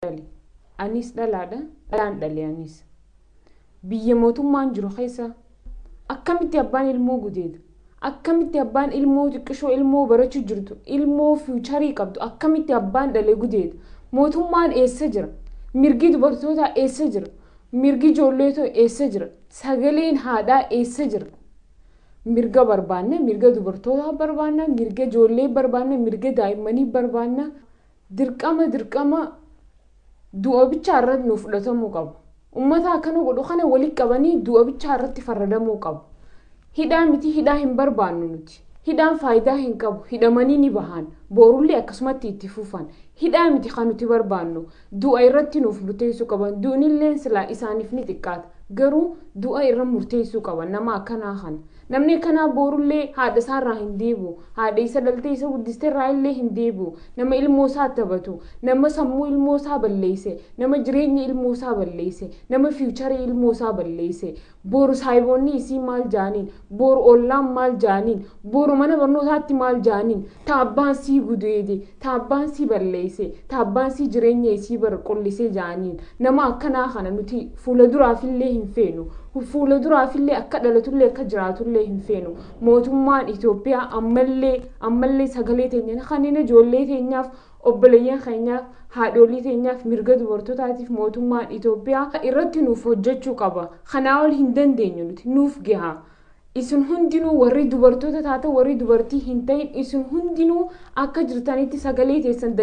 Dhale. Anis dhalaadha. Dhalaan dhale anis. Biyya mootummaan jiru keessa akkamitti abbaan ilmoo gudeeda? Akkamitti abbaan ilmoo xiqqishoo, ilmoo barachuu jirtu, ilmoo future qabdu, akkamitti abbaan dhale gudeeda? Mootummaan eessa jira? Mirgi dubartootaa eessa jira? Mirgi ijoolleetoo eessa jira? Sagaleen haadhaa eessa jira? Mirga barbaanna, mirga dubartootaa barbaanna, mirga ijoollee barbaanna, mirga daa'immanii barbaanna. Dirqama, dirqama du'a bichaa irratti nu fudhatamuu qabu. Uummata akkana godhu kana walitti qabanii du'a bichaa irratti faradamuu qabu. Hidhaa miti, hidhaa hin barbaannu nuti. Hidhaan faayidaa hin qabu. Hidhamanii ni bahan. Boorullee akkasumatti itti fufan. Hidhaa miti kan nuti barbaannu. Du'a irratti nuuf murteessuu qaban. Du'nillee silaa isaaniif ni xiqqaata. Garuu du'a irra murteessuu qaban nama akkanaa kana. Namni akkanaa boorullee haadha isaarraa hin deebi'u. Haadha isa dhaltee isa guddiste irraa illee hin deebi'u. Nama ilmoo isaa taphatu, nama sammuu ilmoo isaa balleesse, nama jireenya ilmoo isaa balleesse, nama future ilmoo isaa balleesse. Boru saayiboonni isii maal jaaniin? Boru ollaan maal jaaniin? Boru mana barnootaatti maal jaaniin? Ta abbaan sii gudeede, ta abbaan sii balleesse, ta abbaan sii jireenya isii bar qullisee jaaniin. Nama akkanaa kana nuti fuula duraafillee hin feenu. Fuula duraafillee akka dhalatullee akka jiraatullee hin feenu. Mootummaan Itoophiyaa ammallee, ammallee sagalee teenya kanneen ijoollee teenyaaf, obboleeyyan keenyaaf, haadholii teenyaaf, mirga dubartootaatiif mootummaan Itoophiyaa irratti nuuf hojjechuu qaba. Kanaa ol hin dandeenyu nuti, nuuf gaha. Isin hundinuu warri dubartoota taatan, warri dubartii hin ta'in, isin hundinuu akka jirtanitti sagalee teessan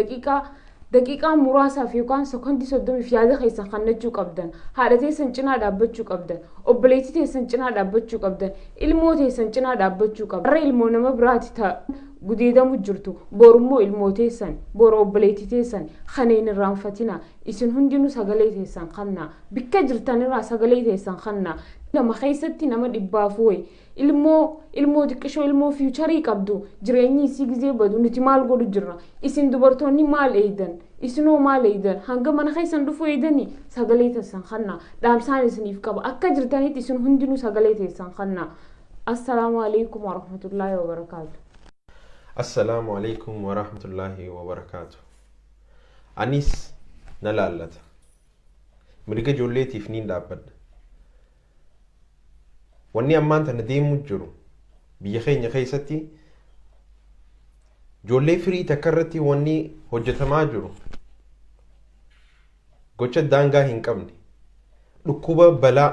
daqiiqaa muraasaaf yookaan sekondii 30f yaada keessan kennachuu qabdan. Haadha teessan cinaa dhaabbachuu qabdan. Obboleettii teessan cinaa dhaabbachuu qabdan. Ilmoo teessan cinaa dhaabbachuu qabdan. Har'a ilmoo nama biraati ta'a gudeedamu jirtu. Borummoo ilmoo teessan, boru obboleettii teessan kanneen irraanfatina. Isin hundinuu sagalee teessan kennaa. Bikka jirtanirraa sagalee teessan kennaa. Nama keessatti nama dhibbaaf wayi. Ilmoo xiqqishoo, ilmoo future qabdu, jireenyi isii gizee badu nuti maal godhu jirra? Isin dubartoonni maal eeydan? Isinoo maal eeydan? Hanga mana keessan dhufu eeydanii? Sagalee teessan kennaa. Dhaamsaan isiniif qaba. Akka jirtanitti isin hundinuu sagalee teessan kennaa. Assalaamu alaikum warahmatullaahi wabarakaatu. Assalaamu alaikum warahmatullaahi wabarakaatu. Anis na laallata. Mirga ijoolleetiif niin dhaabbadha. Wanni ammaan tana deemu jiru biyya keenya keessatti ijoollee firii takka irratti wanni hojjetamaa jiru gocha daangaa hin qabne, dhukkuba balaa.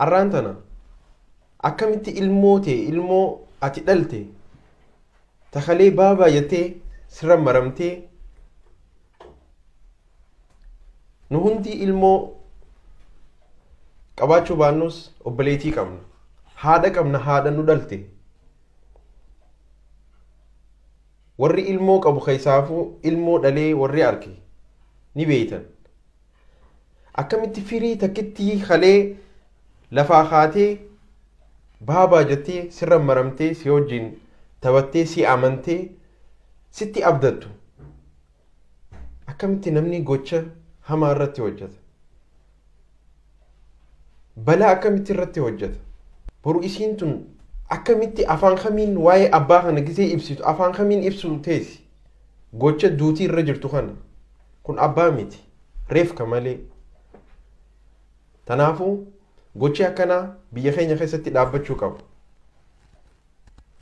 Arraan tana akkamitti ilmoo ta'e, ilmoo ati dhalte takalee baabaa jettee sirra maramtee? Nu hundi ilmoo qabaachuu baannus obboleettii qabna, haadha qabna, haadha nu dhalte. Warri ilmoo qabu keessaafuu ilmoo dhalee warri arge ni beeytan. Akkamitti firii takkitti kalee lafaa kaatee baabaa jettee sirra maramtee, si wajjin taphattee, si amantee, sitti abdattu, akkamitti namni gocha hamaa irratti hojjeta? Balaa akkamitti irratti hojjeta? Boru isiin tun akkamitti, afaan kamiin waa'ee abbaa kana gisee ibsitu, afaan kamiin ibsu teessi gocha duutii irra jirtu kana? Kun abbaa miti, reefka malee. Tanaafuu gochi akkanaa biyya keenya keessatti dhaabbachuu qaba.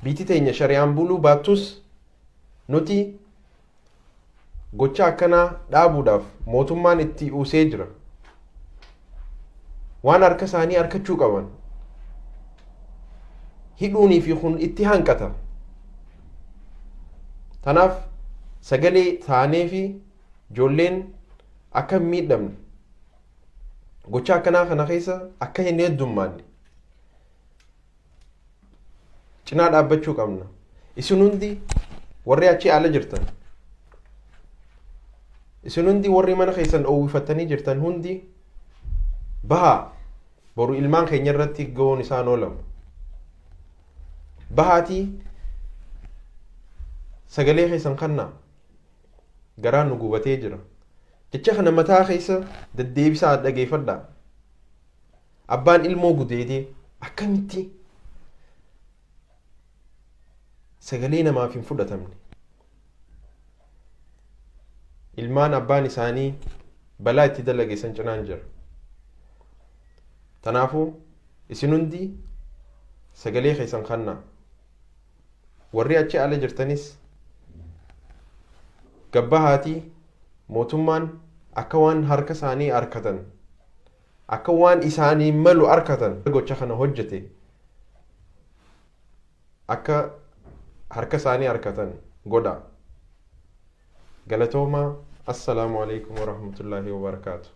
Biyyi teenya shari'aan buluu baattus nuti gocha akkanaa dhaabuudhaaf mootummaan itti uusee jira. Waan harka isaanii harkachuu qaban hidhuunii fi kun itti hanqata. Tanaaf sagalee taanee fi ijoolleen akka hin miidhamne, gocha akkanaa kana keessa akka hin heddummaanne cinaa dhaabbachuu qabna. Isin hundi warri achi ala jirtan, isin hundi warri mana keessan dhoowwifattanii jirtan hundi bahaa. Boru ilmaan keenya irratti ga'uun isaan oolamu. Bahaatii sagalee keessan kannaa. Garaan nu gubatee jira. Jecha kana mataa keessa deddeebisaa dhageeffadhaa. Abbaan ilmoo gudeedee akkamitti sagalee namaaf hin fudhatamne? Ilmaan abbaan isaanii balaa itti dalage san cinaan jira. Tanaafuu isin hundi sagalee keessan kannaa. Warri achi ala jirtanis gabbahaatii mootummaan akka waan harka isaanii arkatan, akka waan isaanii malu arkatan, gocha kana hojjete akka harka isaanii arkatan godha. Galatoomaa. Assalaamu alaikum warahmatullaahi wabarakaatu.